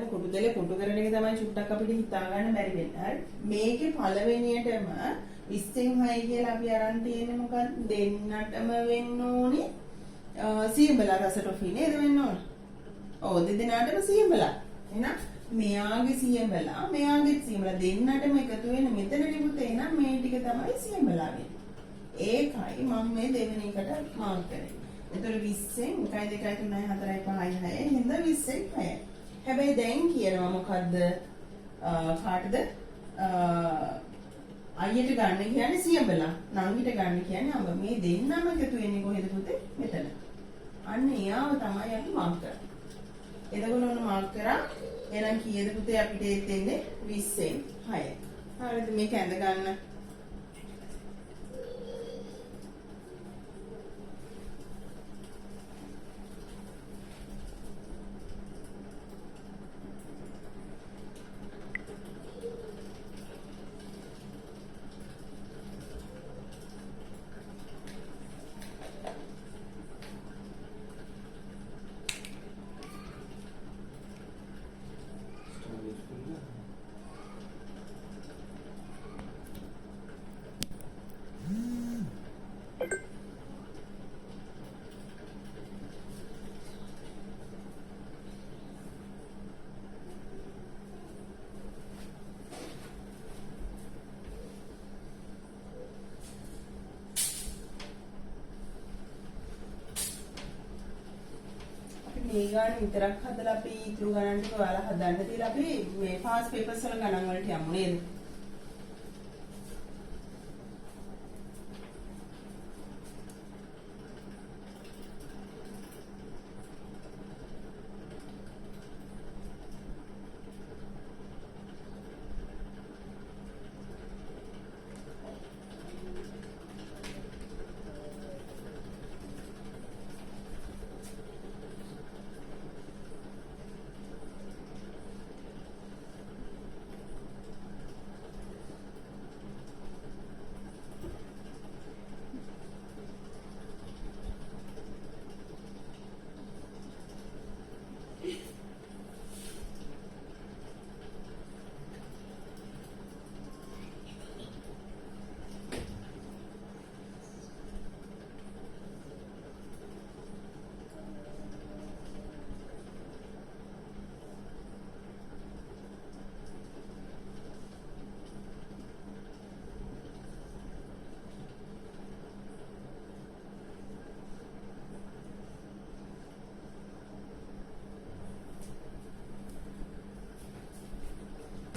ඇත්තටම කොටු දෙල කොටු කරන එක තමයි චුට්ටක් අපිට හිතා ගන්න බැරි වෙන්නේ. හරි. මේකේ පළවෙනියටම 20න් 6 කියලා අපි අරන් තියෙන්නේ මොකක්ද? දෙන්නටම වෙන්න ඕනේ සියඹලා රස ටොෆි නේද වෙන්න ඕන? ඔව්, දෙදෙනාටම සියඹලා. එහෙනම් මෙයාගේ සියඹලා මෙයාගේ සියඹලා දෙන්නටම එකතු වෙන මෙතනනේ පුතේ. එහෙනම් මේ ටික තමයි සියඹලා වෙන්නේ. ඒකයි මම මේ දෙවෙනි එකට මාක් කරේ. එතකොට 20න් 1 2 3 4 5 6 හින්දා 20න් 6යි. හැබැයි දැන් කියනවා මොකද්ද? කාටද? අයියට ගන්න කියන්නේ සියඹලා. නංගිට ගන්න කියන්නේ අඹ. මේ දෙන්නම එකතු වෙන්නේ කොහෙද පුතේ? මෙතන. අන්න එයාව තමයි අපි මාක් කරන්නේ. එතකොට ඔන්න මාක් කරා. එහෙනම් කීයද පුතේ අපිට ඒත් එන්නේ? 20න් 6. හරිද? මේක ඇඳ ගන්න. අපි මේ ගාන විතරක් හදලා අපි ඉතුරු ගණන් ටික ඔයාලා හදන්න තියලා අපි මේ පාස් පේපර්ස් වල ගණන් වලට යමු නේද?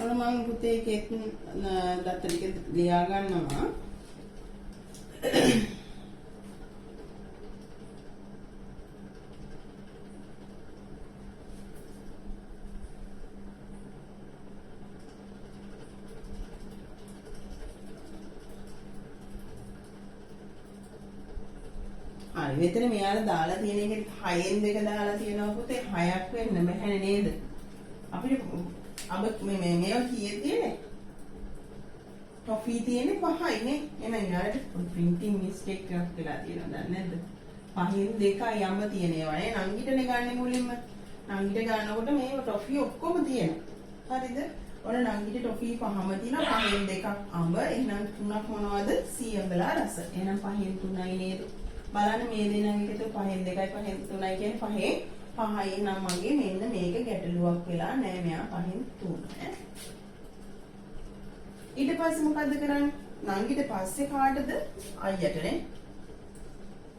ඔන්න මං පුතේ ඒකෙත් දත්ත ටික ලියා ගන්නවා. හරි, මෙතන මෙයාලා දාලා තියෙන එක 6න් 2 දාලා තියෙනවා පුතේ. 6ක් වෙන්න බැහැනේ නේද? අපිට අබ මේ මේ මේවා කීයේ තියෙන්නේ? ටොෆී තියෙන්නේ 5යි නේ. එහෙනම් යාලට ප්‍රින්ටිං මිස්ටේක් එකක් වෙලා තියෙනවා දන්නේ නැද්ද? 5න් 2යි අඹ තියෙන ඒවා නේ. නංගිටනේ ගන්නෙ මුලින්ම. නංගිට ගන්නකොට මේ ටොෆී ඔක්කොම තියෙනවා. හරිද? ඔන්න නංගිට ටොෆී 5ම තියෙනවා. 5න් 2ක් අඹ. එහෙනම් 3ක් මොනවද? සියඹලා රස. එහෙනම් 5න් 3යි නේද? බලන්න මේ දෙන්නගේ එකතු 5න් 2යි 5න් 3යි කියන්නේ 5න් 5යි. නම් මගේ මෙන්න මේක ගැටලුවක් වෙලා නෑ. මෙයා 5න් 3. ඊට පස්සේ මොකද්ද කරන්නේ? නංගිට පස්සේ කාටද? අයියට නේ.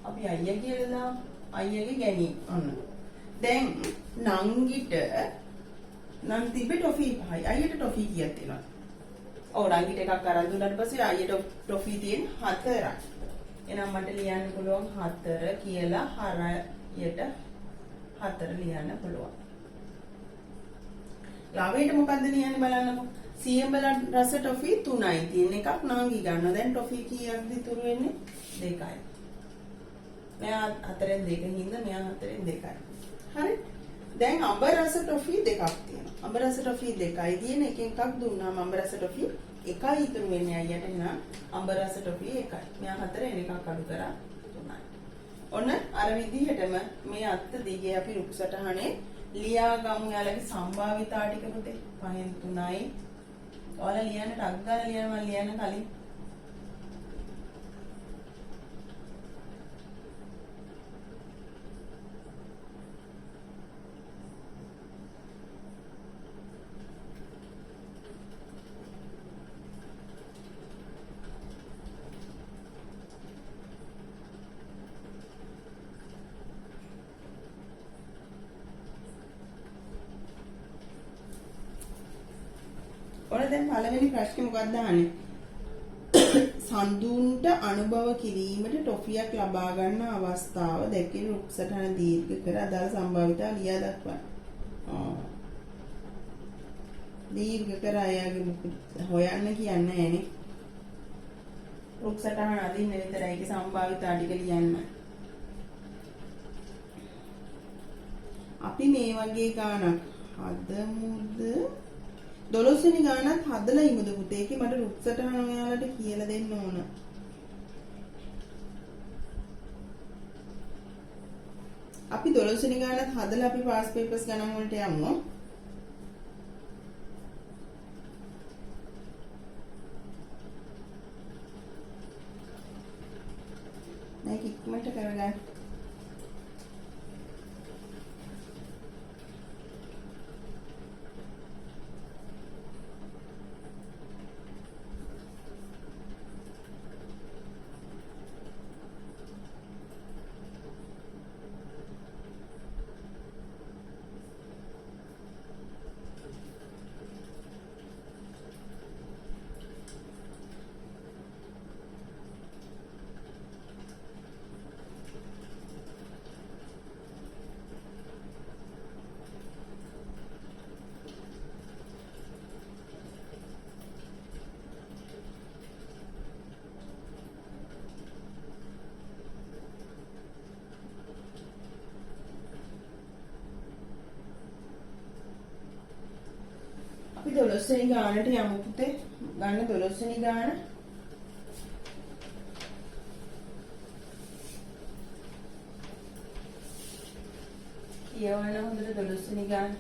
අපි අයියා කියලා දාමු. අයියාගේ ගැනීම. ඔන්න. දැන් නංගිට නම් තිබ්බේ ටොෆී 5යි. අයියට ටොෆී කීයක් තියෙනවද? ඔව්, නංගිට එකක් අරන් දුන්නාට පස්සේ අයියට ටොෆී තියෙන 4ක්. එහෙනම් මට ලියන්න පුළුවන් 4 කියලා. හරයට 4 ලියන්න පුළුවන්. ළමයට මොකද්ද ලියන්නේ බලන්නකෝ. සියඹල රස ටොෆි 3යි තියෙන, එකක් නංගි ගන්නවා. දැන් ටොෆි කීයක්ද ඉතුරු වෙන්නේ? 2යි. මෙයා 4න් 2 හින්දා මෙයා 4න් 2යි. හරි? දැන් අඹ රස ටොෆි 2ක් තියෙනවා. අඹ රස ටොෆි 2යි තියෙන, එකෙන් එකක් දුන්නාම අඹ රස ටොෆි 1යි ඉතුරු වෙන්නේ අයියට. එහෙනම් අඹ රස ටොෆි 1යි. මෙයා 4න් එකක් අඩු කරා 3යි. ඔන්න අර විදිහටම මේ අත්ත දිගේ අපි රුක් සටහනේ ලියා ගමු යාලගේ සම්භාවිතා ටික පුතේ. 5න් 3යි. ඔයාලා ලියන්න ටක් ගාලා ලියන්න, මම ලියන්න කලින්. ඔන්න දැන් පළවෙනි ප්‍රශ්නේ මොකක්ද අහන්නේ? සඳුන්ට අනුභව කිරීමට ටොෆියක් ලබා ගන්න අවස්ථාව දැකින රුක්සටහන දීර්ඝ කර අදාළ සම්භාවිතා ලියා දක්වන්න. දීර්ඝ කර අයගේ මොකද හොයන්න කියන්නේ නෑනේ. රුක්සටහන අදින්න විතරයි, ඒකේ සම්භාවිතා ටික ලියන්න. අපි මේ වගේ ගානක් හදමුද? 12 වෙනි ගානත් හදලා ඉමුද පුතේ? ඒකේ මට රුක්සටහන ඔයාලට කියලා දෙන්න ඕන. අපි 12 වෙනි ගානත් හදලා අපි පාස් පේපර්ස් ගණන් වලට යමු. මේක ඉක්මනට කරගන්න. අපි 12 වෙනි ගානට යමු පුතේ. ගන්න 12 වෙනි ගාන. කියවන්න හොඳට 12 වෙනි ගාන.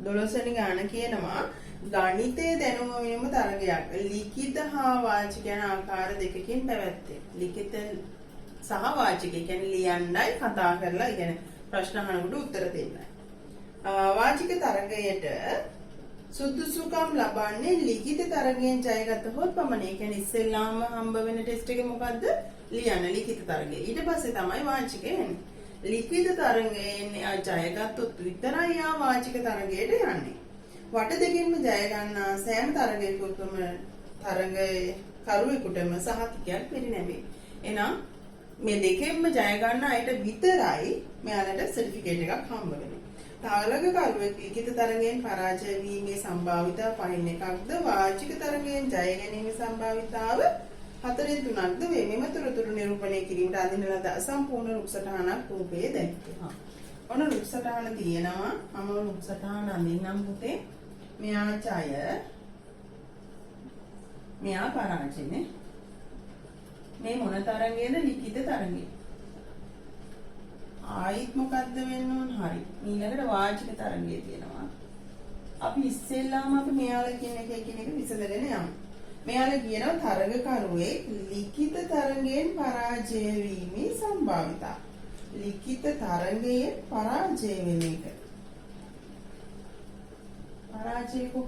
12 වෙනි ගාන කියනවා ගණිතයේ දැනුම වීම තරගයක් ලිඛිත හා වාචික යන ආකාර දෙකකින් පැවැත්වේ. ලිඛිත සහ වාචික, ඒ කියන්නේ ලියන්නයි කතා කරලා, ඒ කියන්නේ ප්‍රශ්න අහනකොට උත්තර දෙන්නයි. වාචික තරගයට සුදුසුකම් ලබන්නේ ලිඛිත තරගයෙන් ජයගතහොත් පමණයි. ඒ කියන්නේ ඉස්සෙල්ලාම හම්බ වෙන ටෙස්ට් එක මොකද්ද? ලියන්න ලිඛිත තරගය. ඊට පස්සේ තමයි වාචිකය එන්නේ. ලිඛිත තරගයෙන් එයා ජයගත්තොත් විතරයි එයා වාචික තරගයට යන්නේ. වට දෙකින්ම ජය ගන්නා සෑම තරගයකම තරගයේ කරුවෙකුටම සහතිකයක් පිරිනැමේ. එහෙනම් මේ දෙකෙන්ම ජය ගන්න අයට විතරයි මෙයාලට සර්ටිෆිකේට් එකක් හම්බ වෙන්නේ. තරගකරුවෙක් ලිඛිත තරගයෙන් පරාජය වීමේ සම්භාවිතාව 5න් 1ක්ද වාචික තරගයෙන් ජය ගැනීමේ සම්භාවිතාව 4න් 3ක්ද වේ. මෙම තොරතුරු නිරූපණය කිරීමට අඳින ලද අසම්පූර්ණ රුක්සටහනක් රූපයේ දැක්වේ. ඔන්න රුක්සටහන තියෙනවා. මම රුක්සටහන අඳින්නම් පුතේ. මෙයා ජය, මෙයා පරාජයනේ. මේ මොන තරගයේද? ලිඛිත තරගය. ආයිත් මොකද්ද වෙන්න ඕන? හරි. ඊළඟට වාචික තරගය තියෙනවා. අපි ඉස්සෙල්ලාම අපි මෙයාලා කියන එක එකිනෙක විසඳගෙන යමු. මෙයාලා කියනවා තරගකරුවෙක් ලිඛිත තරගයෙන් පරාජය වීමේ සම්භාවිතාව. ලිඛිත තරගයෙන් පරාජය වෙන එක. පරාජය කො?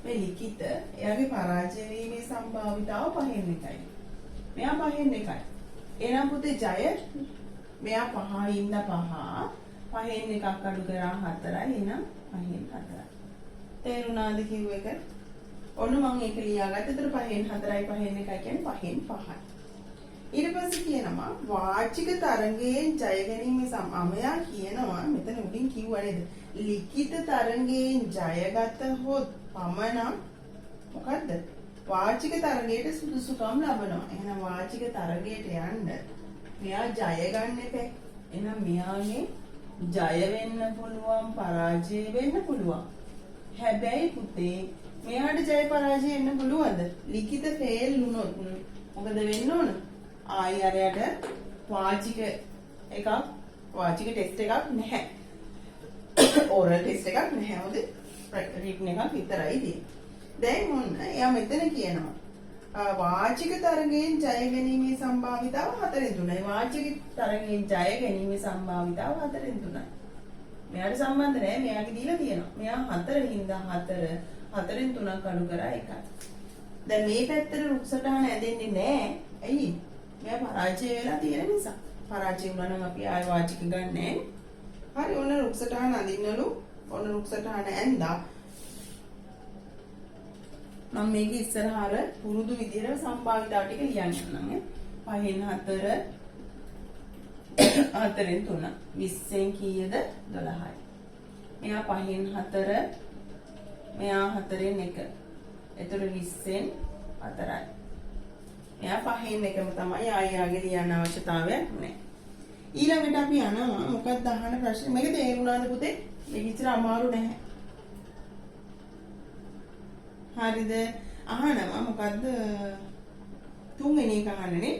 මේ ලිඛිත එයාගේ පරාජය වීමේ සම්භාවිතාව 5න් 1යි. මෙයා 5න් 1යි. එහෙනම් පුතේ ජය මෙයා 5 ඉඳ 5 පහෙන් එකක් අඩු කරා 4යි. එහෙනම් 5න් 4යි. තේරුණාද කිව්ව එක? ඔන්න මං ඒක ලියාගත්තා. ඒතර 5න් 4යි 5න් 1යි කියන්නේ 5න් 5යි. ඊට පස්සේ කියනවා වාචික තරගයෙන් ජය ගැනීම අමයා කියනවා මෙතන උඩින් කිව්වා නේද? ලිඛිත තරගයෙන් ජයගත හොත් පමණක් මොකද්ද? වාචික තරගයට සුදුසුකම් ලබනවා. එහෙනම් වාචික තරගයට යන්න මෙයා ජය ගන්න එපා. එහෙනම් මෙයාගේ ජය වෙන්න පුළුවන්, පරාජය වෙන්න පුළුවන්. හැබැයි පුතේ මෙයාට ජය පරාජය එන්න පුළුවන්ද? ලිඛිත ෆේල් වුණොත් මොකද වෙන්න ඕන? ආයි අරයට වාචික එකක්, වාචික ටෙස්ට් එකක් නැහැ. ඕරල් ටෙස්ට් එකක් නැහැ. හොඳේ. රිටන් එකක් විතරයි තියෙන්නේ. දැන් ඔන්න එයා මෙතන කියනවා වාචික තරගයෙන් ජය ගැනීමේ සම්භාවිතාව 4න් 3යි. වාචික තරගයෙන් ජය ගැනීමේ සම්භාවිතාව 4න් 3යි. මෙයාට සම්බන්ධ නෑ, මෙයාගේ දීලා තියෙනවා. මෙයා 4 හින්දා 4, 4න් 3ක් අඩු කරා 1යි. දැන් මේ පැත්තට රුක් සටහන ඇදෙන්නේ නෑ. ඇයි? මෙයා පරාජය වෙලා තියෙන නිසා. පරාජය වුණා නම් අපි ආය වාචික ගන්න නෑ. හරි, ඔන්න රුක් සටහන අඳින්නලු. ඔන්න රුක් සටහන ඇඳා. මම මේක ඉස්සරහ අර පුරුදු විදිහට සම්භාවිතාව ටික ලියන්න නම් 5න් 4, 4න් 3, 20න් කීයද? 12යි. මෙයා 5න් 4, මෙයා 4න් 1. එතකොට 20න් 4යි. මෙයා 5න් 1ම තමයි, ආයි ආගේ ලියන්න අවශ්‍යතාවයක් නැහැ. ඊළඟට අපි යනවා මොකක්ද අහන ප්‍රශ්නේ? මේක තේරුණාද පුතේ? මේක ඉතර අමාරු නැහැ. හරිද? අහනවා මොකද්ද? තුන්වෙනි එක අහන්නනේ.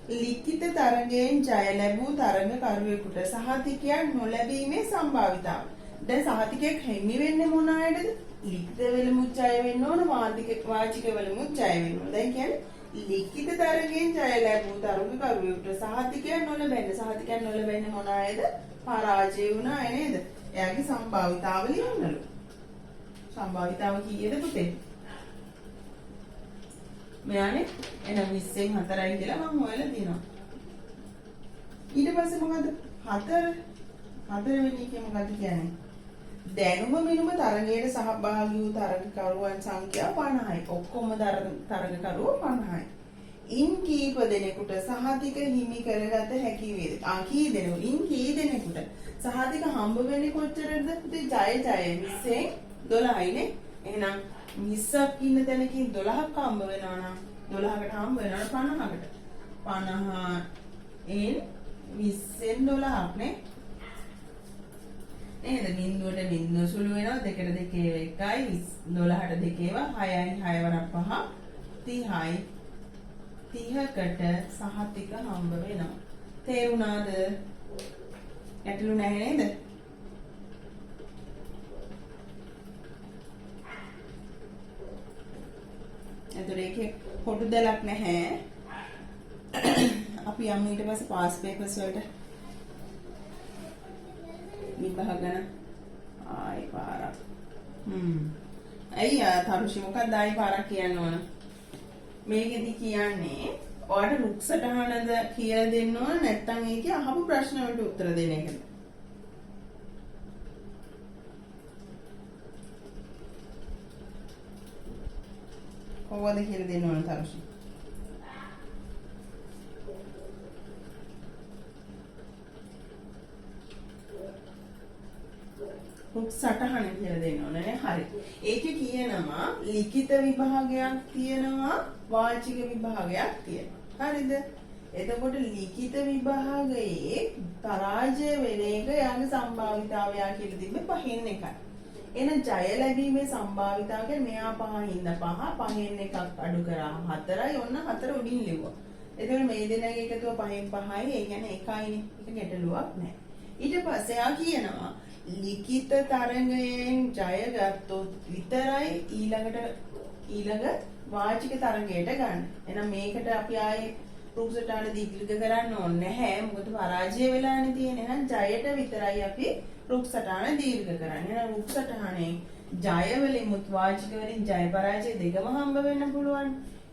ලිඛිත තරගයෙන් ජය ලැබූ තරගකරුවෙකුට සහතිකයක් නොලැබීමේ සම්භාවිතාව. දැන් සහතිකයක් හිමි වෙන්නේ මොන අයටද? ලිඛිත වලමුත් ජය වෙන්න ඕන, වාචික වලමුත් ජය වෙන්න ඕන. දැන් කියන්නේ ලිඛිත තරගයෙන් ජය ලැබූ තරගකරුවෙකුට සහතිකයක් නොලැබෙන්නේ. සහතිකයක් නොලැබෙන්නේ මොන අයද? පරාජය වුණ අය නේද? එයාගේ සම්භාවිතාව ලියන්නලු. සම්භාවිතාව කීයද පුතේ? මෙයානේ එහෙනම් 20න් 4යි කියලා මම හොයලා තියෙනවා. ඊට පස්සේ මොකද්ද? 4 හතරවෙනි එකේ මොකද්ද කියන්නේ? දැනුම මිනුම තරගයට සහභාගී වූ තරගකරුවන් සංඛ්‍යාව 50යි. ඔක්කොම තරගකරුවෝ 50යි. ඉන් කීප දෙනෙකුට සහතික හිමි කරගත හැකි වේද? ආ, කී දෙනෙකු? ඉන් කී දෙනෙකුට සහතික හම්බ වෙන්නේ කොච්චරද? පුතේ ජය ජය 20න් 12යි නේ. එහෙනම් 20ක් ඉන්න තැනකින් 12ක් හම්බ වෙනවා නම් 12කට හම්බ වෙනවා 50කට. 50 එන් 20න් 12ක් නේ. නේද? බිංදුවට බිංදුව සුළු වෙනවා, දෙකට දෙකේ 1යි, 12ට දෙකේව 6යි, 6 වරක් 5 30යි. 30කට සහතික හම්බ වෙනවා. තේරුණාද? ගැටලු නැහැ නේද? එතකොට ඒකේ පොඩු දලක් නැහැ. අපි යමු ඊට පස්සේ පාස් පේපර්ස් වලට. විභාග ගැන ආයි පාරක්. ඇයි තරුෂි මොකක්ද ආයි පාරක් කියන්න ඕන? මේකෙදි කියන්නේ ඔයාට රුක් සටහනද කියලා දෙන්න ඕන නැත්නම් ඒකේ අහපු ප්‍රශ්න වලට උත්තර දෙන එකද? කොහොමද කියලා දෙන්න ඕන තරුෂි? රුක් සටහන කියලා දෙන්න ඕන නේ. හරි. ඒකේ කියනවා ලිඛිත විභාගයක් තියෙනවා, වාචික විභාගයක් තියෙනවා. හරිද? එතකොට ලිඛිත විභාගයේ පරාජය වෙන එක යාගේ සම්භාවිතාවය කියලා තිබ්බේ 5න් 1යි. එහෙනම් ජය ලැබීමේ සම්භාවිතාව කියන්නේ මෙයා පහින් පහ, පහෙන් එකක් අඩු කරා 4යි, ඔන්න 4 උඩින් ලිව්වා. එතකොට මේ දෙනාගේ එකතුව 5න් 5යි, ඒ කියන්නේ 1යිනේ. ඒක ගැටලුවක් නෑ. ඊට පස්සේ ආ කියනවා ලිඛිත තරඟයෙන් ජය ගත්තොත් විතරයි ඊළඟ වාචික තරඟයට ගන්න. එහෙනම් මේකට අපි ආයේ රුක් සටහන දීර්ඝ කරන්න ඕනේ නැහැ. මොකද පරාජය වෙලානේ තියෙන්නේ. එහෙනම් ජයට විතරයි අපි රුක් සටහන දීර්ඝ කරන්නේ. එහෙනම් රුක් සටහනෙන් ජය වලිමුත් වාචික වලින් ජය පරාජය දෙකම හම්බ වෙන්න පුළුවන්.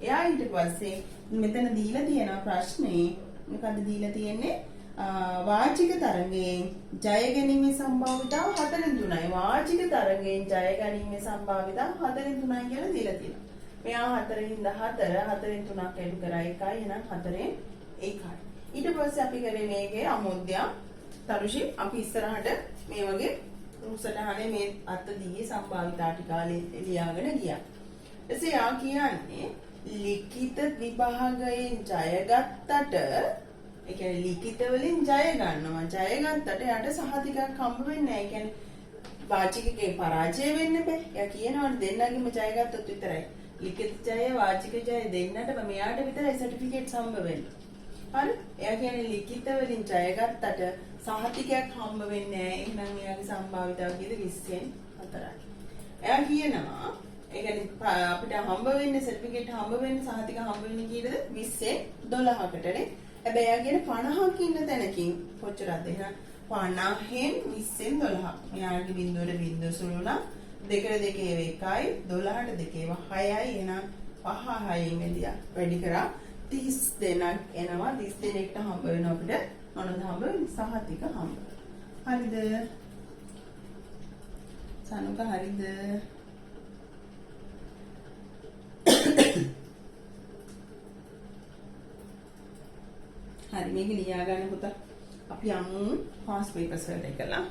එයා ඊට පස්සේ මෙතන දීලා තියෙන ප්‍රශ්නේ මොකද්ද දීලා තියෙන්නේ? වාචික තරඟයෙන් ජය ගැනීමේ සම්භාවිතාව 4න් 3යි. වාචික තරඟයෙන් ජය ගැනීමේ සම්භාවිතාව 4න් 3යි කියලා දීලා තියෙනවා. මෙයා 4න් 4, 4න් 3ක් අඩු කරා 1යි, එහෙනම් 4න් 1යි. ඊට පස්සේ අපි කරේ මේකේ අමෝද්‍යා තරුෂි අපි ඉස්සරහට මේ වගේ රුක් සටහනේ මේ අත දිගේ සම්භාවිතා ටික ලියාගෙන ගියා. ඊටසේ යා කියන්නේ ලිඛිත විභාගයෙන් ජයගත්තට, ඒ කියන්නේ ලිඛිත වලින් ජය ගන්නවා. ජය ගත්තට එයාට සහතිකයක් හම්බ වෙන්නේ නැහැ. ඒ කියන්නේ වාචිකයෙන් පරාජය වෙන්න බෑ. එයා කියනවනේ දෙන්නගෙම ජය ගත්තොත් විතරයි. ලිඛිත ජය වාචික ජය දෙන්නටම මෙයාට විතරයි සර්ටිෆිකේට්ස් හම්බ වෙන්නේ. හරි? එයා කියන්නේ ලිඛිත වලින් ජය ගත්තට සහතිකයක් හම්බ වෙන්නේ නැහැ. එහෙනම් එයාගේ සම්භාවිතාව කීයද? 20න් 4යි. එයා කියනවා ඒ කියන්නේ අපිට හම්බ වෙන්නේ සර්ටිෆිකේට් හම්බ වෙන්නේ සහතික හම්බ වෙන්නේ කීයද? 20න් 12කටනේ. හැබැයි එයා කියන්නේ 50ක් ඉන්න තැනකින් කොච්චරද? එහෙනම් 50න් 20න් 12. මෙයාගේ බිඳුවට බිඳුව සුළු වුණා. දෙකට දෙකේ 1යි 12ට දෙකේ 6යි. එහෙනම් 5 6න් වැඩියා. වැඩි කරා 30 දෙනෙක් එනවා. 30 දෙනෙක්ට හම්බ වෙනවා අපිට මොනවද හම්බ වෙන්නේ? සහතික හම්බ වෙනවා. හරිද? සනුක හරිද? හරි, මේක ලියා ගන්න පුතා. අපි යමු පාස් පේපර්ස් වලට එකලා.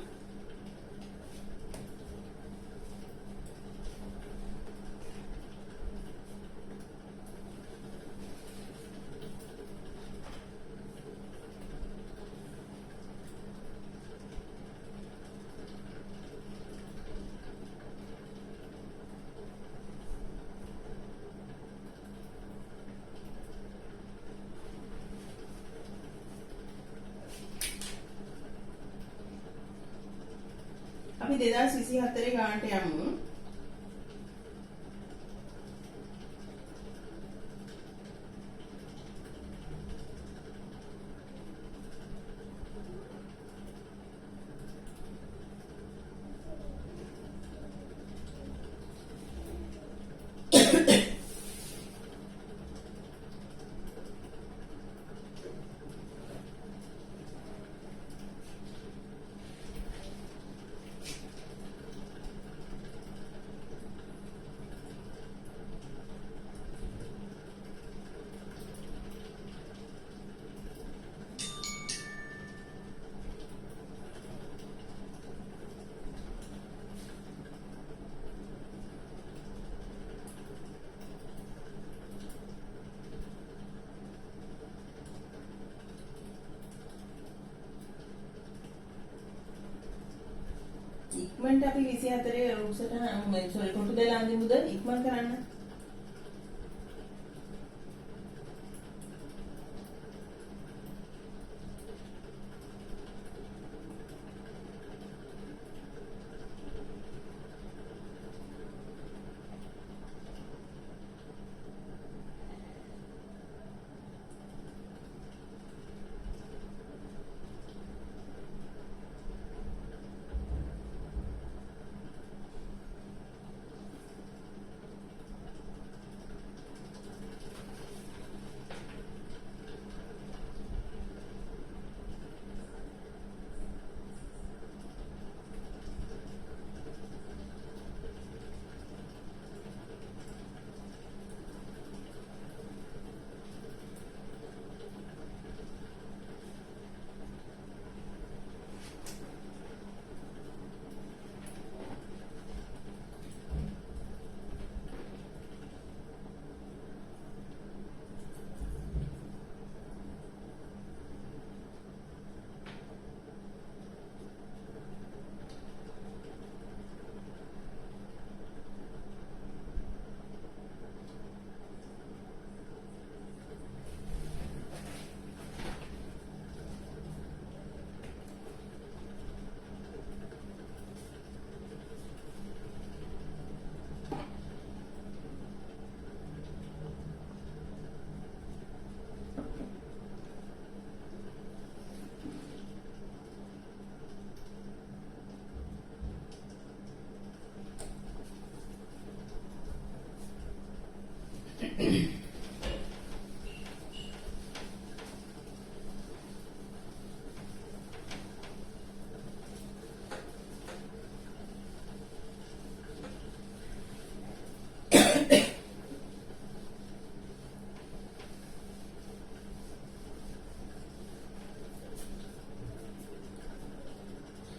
අපි 2024 ගානට යමු. ඉක්මනට අපි 24 රූපසටහන මේ සෝරි කොටු දාලා අඳිමුද? ඉක්මන් කරන්න.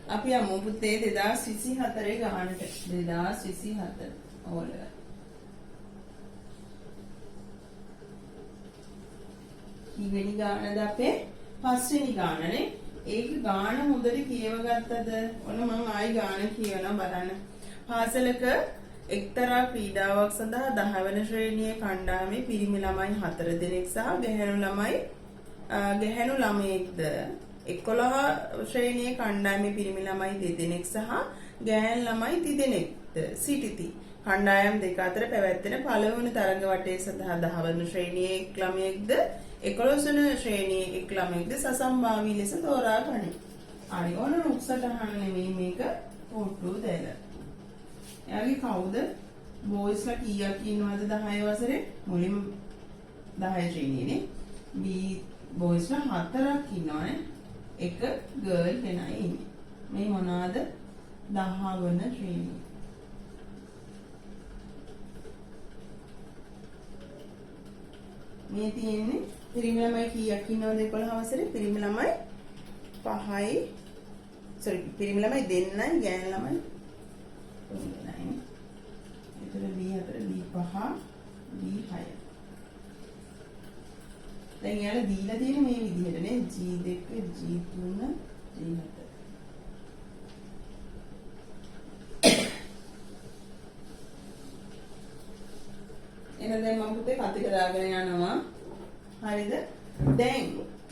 අපි යමු පුතේ 2024 ගානට. 2024 ඕල. කීවෙනි ගානද අපේ? පස්වෙනි ගානනේ. ඒක ගාන හොඳට කියව ගත්තද? ඔන්න මං ආයි ගාන කියවනවා බලන්න. පාසලක එක්තරා ක්‍රීඩාවක් සඳහා 10 වන ශ්‍රේණියේ කණ්ඩායමේ පිරිමි ළමයි 4 දෙනෙක් සහ ගැහැණු ළමයෙක්ද 11 ශ්‍රේණියේ කණ්ඩායමේ පිරිමි ළමයි 2 දෙනෙක් සහ ගෑනු ළමයි 3 දෙනෙක්ද සිටිති. කණ්ඩායම් දෙක අතර පැවැත්වෙන පළමුවන තරඟ වටය සඳහා 10 වන ශ්‍රේණියේ එක් ළමයෙක්ද 11 වන ශ්‍රේණියේ එක් ළමයෙක්ද සසම්භාවී ලෙස තෝරා ගනී. හරි, ඔන්න රුක් සටහන නෙමෙයි මේක, පොට්ටු දැල. එයාගේ කවුද? බෝයිස්ලා කීයක් ඉන්නවද 10 වසරේ? මුලින්ම 10 ශ්‍රේණියනේ. B බෝයිස්ලා හතරක් ඉන්නවනේ. එක ගර්ල් කෙනයි ඉන්නේ. මේ මොනවාද? 10 වන ශ්‍රේණිය. මේ තියෙන්නේ පිරිමි ළමයි කීයක් ඉන්නවද 11 වසරේ? පිරිමි ළමයි පහයි, සෝරි, පිරිමි ළමයි දෙන්නයි ගෑනු ළමයි තුන් දෙනයි නේ. එතන B4, B5, B6. දැන් එයාලා දීලා තියෙන්නේ මේ විදිහට නේ, G2, G3, G4. එහෙනම් දැන් මම පුතේ කතික දාගෙන යනවා. හරිද? දැන්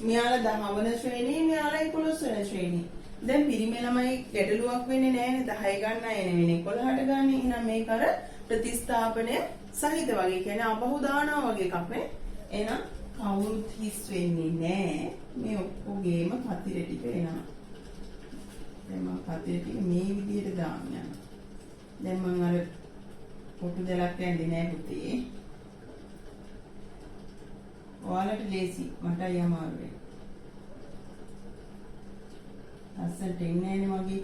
මෙයාලා 10 වන ශ්‍රේණියේ, මෙයාලා 11 වන ශ්‍රේණියේ. දැන් පිරිමි ළමයි ගැටලුවක් වෙන්නේ නැහැනේ, 10 ගන්න අය නෙවෙයි 11ට ගන්න. එහෙනම් මේක අර ප්‍රතිස්ථාපනය සහිත වගේ, කියන්නේ ආපහු දානවා වගේ එකක් නේ. එහෙනම් කවුරුත් හිස් වෙන්නේ නෑ. මේ ඔක්කොගේම කතිර ටික එනවා. දැන් මම කතිර ටික මේ විදිහට දාන්න යනවා. දැන් මම අර පොටු දැලක් ඇන්දේ නෑ පුතේ. ඔයාලට ලේසි, මටයි අමාරු වෙන්නේ. ලස්සනට එන්නේ නෑනේ මගේ.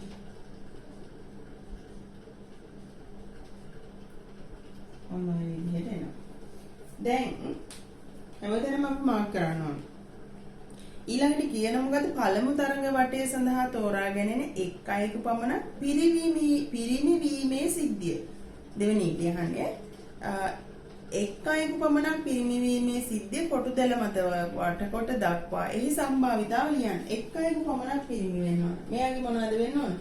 ඔන්න ඔය විදිහට එනවා. දැන් හැමතැනම අපි මාක් කරන්න ඕනේ. ඊළඟට කියන මොකද? පළමු තරඟ වටය සඳහා තෝරා ගැනෙන එක් අයෙකු පමණක් පිරිමි වීමේ සිද්ධිය. දෙවෙනි එක අහන්නේ. එක් අයෙකු පමණක් පිරිමි වීමේ සිද්ධිය කොටු දැල මත වටකොට දක්වා එහි සම්භාවිතාව ලියන්න. එක් අයෙකු පමණක් පිරිමි වෙන්න ඕන. මෙයාගේ මොනවද වෙන්න ඕන?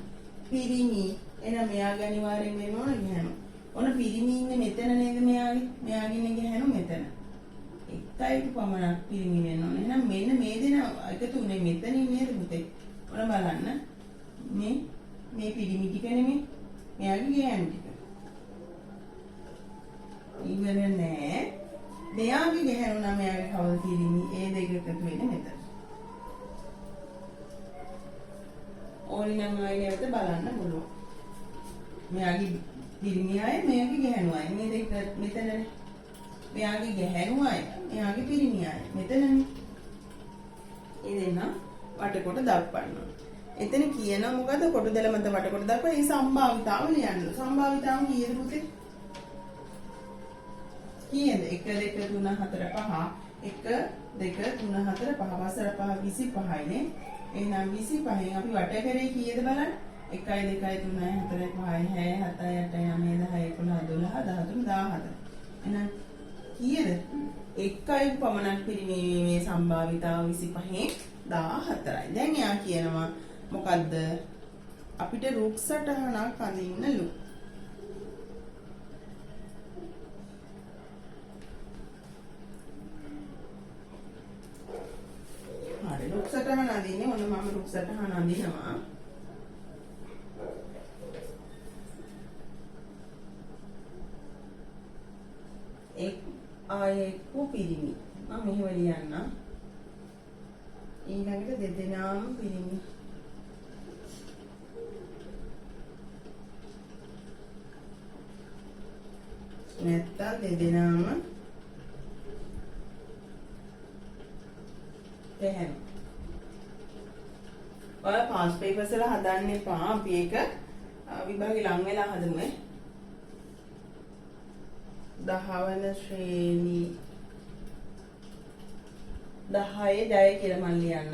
පිරිමි. එහෙනම් මෙයාගේ අනිවාර්යෙන් වෙන්න ඕන ගැහැණු. ඔන්න පිරිමි ඉන්නේ මෙතන නේද මෙයාගේ? මෙයාගේ ඉන්නේ ගැහැණු මෙතන. එක් අයෙකු පමණක් පිරිමි වෙන්න ඕන. එහෙනම් මෙන්න මේ දෙන එකතු උනේ මෙතනින් නේද පුතේ? ඔන්න බලන්න. මේ මේ පිරිමි ටික නෙමෙයි. මෙයාගේ ගැහැණු ටික. ඉවර නෑ. මෙයාගේ ගැහැණු නම් මෙයාගේ කවුද පිරිමි? ඒ දෙක එකතු වෙන්නේ මෙතන. ඕනි නම් ආයෙ නැවත බලන්න පුළුවන්. මෙයාගේ පිරිමි අය, මෙයාගේ ගැහැණු අය. මේ දෙක මෙතනනේ. මෙයාගේ ගැහැණු අය, මෙයාගේ පිරිමි අය මෙතනනේ. ඒ දෙන්න වටකොට දක්වන්න ඕන. එතන කියනවා මොකද? කොටු දැල මත වටකොට දක්වලා ඒ සම්භාවිතාව ලියන්න. සම්භාවිතාව කීයද පුතේ? කීයද? 1 2 3 4 5, 1 2 3 4 5, 4 5 25යි නේ. එහෙනම් 25න් අපි වට කරේ කීයද බලන්න. 1 2 3 4 5 6 7 8 9 10 11 12 13 14. එහෙනම් කීයද? එකයි පමණක් පිරිමීමේ සම්භාවිතාව 25න් 14යි. දැන් එයා කියනවා මොකද්ද? අපිට රුක් සටහනක් අඳින්නලු. හරි, රුක් සටහන අඳින්නේ. ඔන්න මම රුක් සටහන අඳිනවා. එක් අයෙකු පිරිමි. මම මෙහෙම ලියන්නම්. ඊළඟට දෙදෙනාම පිරිමි. නැත්තම් දෙදෙනාම ගැහැණු. ඔයාලා පාස් පේපර්ස් වල හදන්න එපා. අපි ඒක විභාගේ ලං වෙලා හදමු ඈ. දහවන ශ්‍රේණි 10 ජය කියලා මම ලියන්න.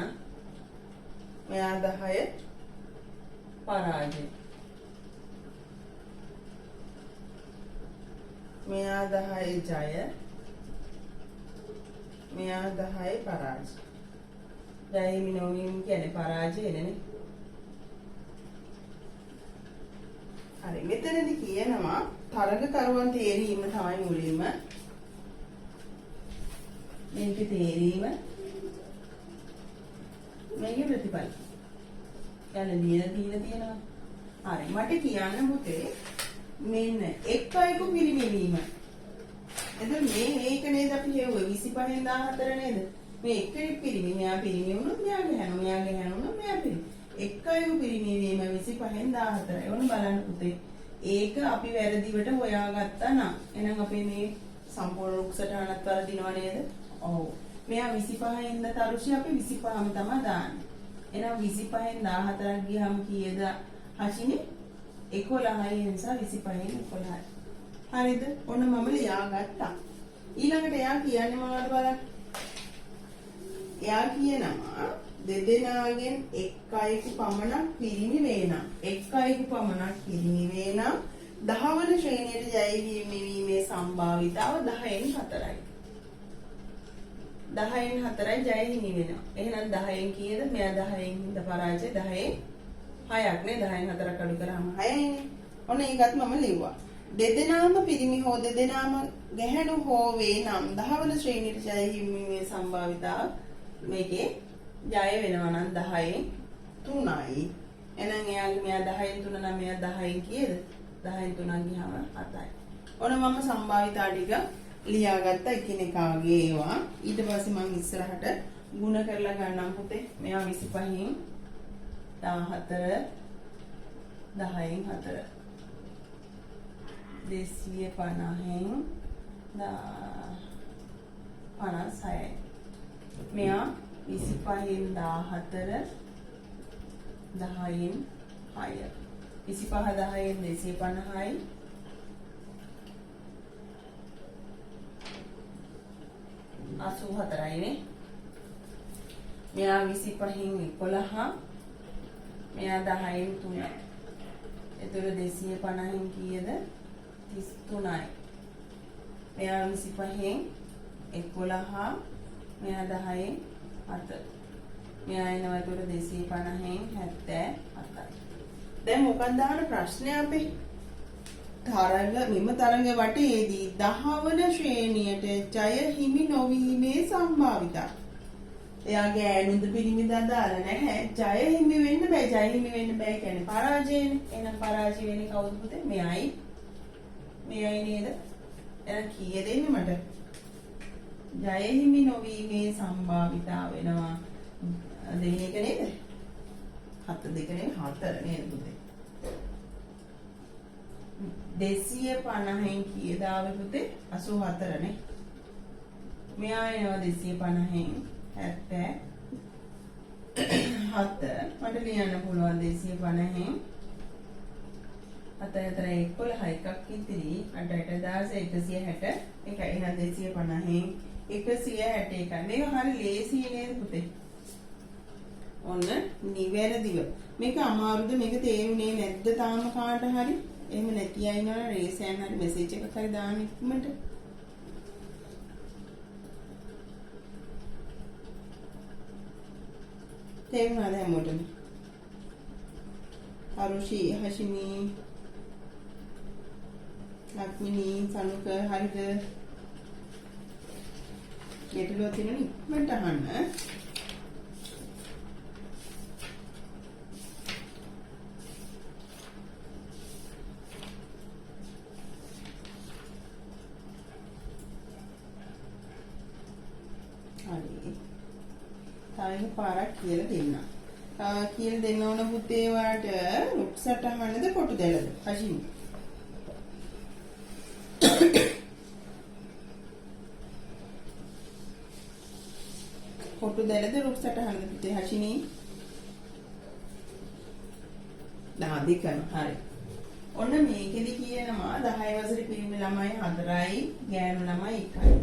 මෙයා 10 පරාජය. මෙයා 10 ජය. මෙයා 10 පරාජය. ජය හිමි නොවීම කියන්නේ පරාජය නේ. හරි, මෙතනදි කියනවා තරගකරුවන් තේරීම තමයි මුලින්ම මේකේ තේරීම, මේකේ ප්‍රතිඵල. යාළ ලියලා දීලා තියෙනවා. හරි, මට කියන්න පුතේ, මෙන්න එක් අයෙකු පිරිමි වීම. එතකොට මේ ඒක නේද අපි හෙව්වේ 25න් 14 නේද? මේ එක්කෙනෙක් පිරිමි, මෙයා පිරිමි වුණොත් මෙයා ගැහැණු, මෙයා ගැහැණු වුණොත් මෙයා පිරිමි. එක් අයෙකු පිරිමි වීම 25න් 14යි. ඔන්න බලන්න පුතේ. ඒක අපි වැරදිවට හොයාගත්තා නම් එහෙනම් අපේ මේ සම්පූර්ණ රුක් සටහනත් වරදිනව නේද? ඔව්. මෙයා 25 ඉඳ තරුෂි අපි 25ම තමයි දාන්නේ. එහෙනම් 25න් 14ක් ගියාම කීයද හෂිනි? 11යි. ඒ නිසා 25න් 11යි. හරිද? ඔන්න මම ලියාගත්තා. ඊළඟට එයා කියන්නේ මොනවද බලන්න. එයා කියනවා දෙදෙනාගෙන් එක් අයෙකු පමණක් පිරිමි වේ නම්, එක් අයෙකු පමණක් පිරිමි වේ නම් 10 වන ශ්‍රේණියට ජය හිමි වීමේ සම්භාවිතාව 10න් 4යි. 10න් 4යි ජය හිමි වෙනවා. එහෙනම් 10න් කීයද? මෙයා 10න් හින්දා පරාජය 10න් 6ක් නේ. 10න් 4ක් අඩු කරාම 6යිනේ. ඔන්න ඒකත් මම ලිව්වා. දෙදෙනාම පිරිමි හෝ දෙදෙනාම ගැහැණු හෝ වේ නම් 10 වන ශ්‍රේණියට ජය හිමි වීමේ සම්භාවිතාව මේකේ ජය වෙනවා නම් 10න් 3යි. එහෙනම් එයාගේ මෙයා 10න් 3 නම් මෙයා 10න් කීයද? 10න් 3ක් ගියාම 7යි. ඔන්න මම සම්භාවිතා ටික ලියාගත්තා එකිනෙකාගේ ඒවා. ඊට පස්සේ මම ඉස්සරහට ගුණ කරලා ගන්නම් පුතේ. මෙයා 25න් 14, 10න් 4, 250න් 56යි. මෙයා 25න් 14, 10න් 6, 25 10න් 250යි. 84යි නේ. මෙයා 25න් 11, මෙයා 10න් 3. එතකොට 250න් කීයද? 33යි. මෙයා 25න් 11, මෙයා 10න් 7. මෙයා එනවා එතකොට 250න් 77යි. දැන් මොකක්ද අහන ප්‍රශ්නය අපේ? තරඟ මෙම තරඟ වටයේදී 10 වන ශ්‍රේණියට ජය හිමි නොවීමේ සම්භාවිතා. එයා ගෑනුද පිරිමිද අදාළ නැහැ. ජය හිමි වෙන්න බෑ. ජය හිමි වෙන්න බෑ කියන්නේ පරාජයනේ. එහෙනම් පරාජය වෙන්නේ කවුද පුතේ? මෙයයි. මෙයයි නේද? එහෙනම් කීය දෙන්නේ මට? ජය හිමි නොවීමේ සම්භාවිතා වෙනවා දෙවෙනි එක නේද? හත දෙක නෙවෙයි, හතර නේද පුතේ? 250න් කීයද ආවේ පුතේ? 84 නේ. මෙයා එනවා 250න් 77. මට ලියන්න පුළුවන් 250න් 7 4 11, එකක් ඉතිරි, 8 8 16, 161. එහෙනම් 250න් 161. මේක හරි ලේසි නේද පුතේ? ඔන්න නිවැරදිව. මේක අමාරුද? මේක තේරුනේ නැද්ද තාම කාට හරි? එහෙම නැති අය ඉන්නවනම් රේස් හෑන්ඩ් හරි මෙසේජ් එකක් හරි දාන්න ඉක්මනට. තේරුණාද හැමෝටම? අරුෂි, හෂිනි, ලක්මිනී, සනුක, හරිද? ගැටලුවක් තියෙනවනේ ඉක්මනට අහන්න. හරි. තව එක පාරක් කියලා දෙන්න. කියලා දෙන්න ඕන පුතේ ඔයාලට රුක් සටහනද කොටු දැලද? හෂිනි. කොටු දැලද රුක් සටහනද පුතේ හෂිනි? දා දෙකම හරි. ඔන්න මේකෙදි කියනවා 10 වසරේ පිරිමි ළමයි 4යි, ගෑනු ළමයි 1යි.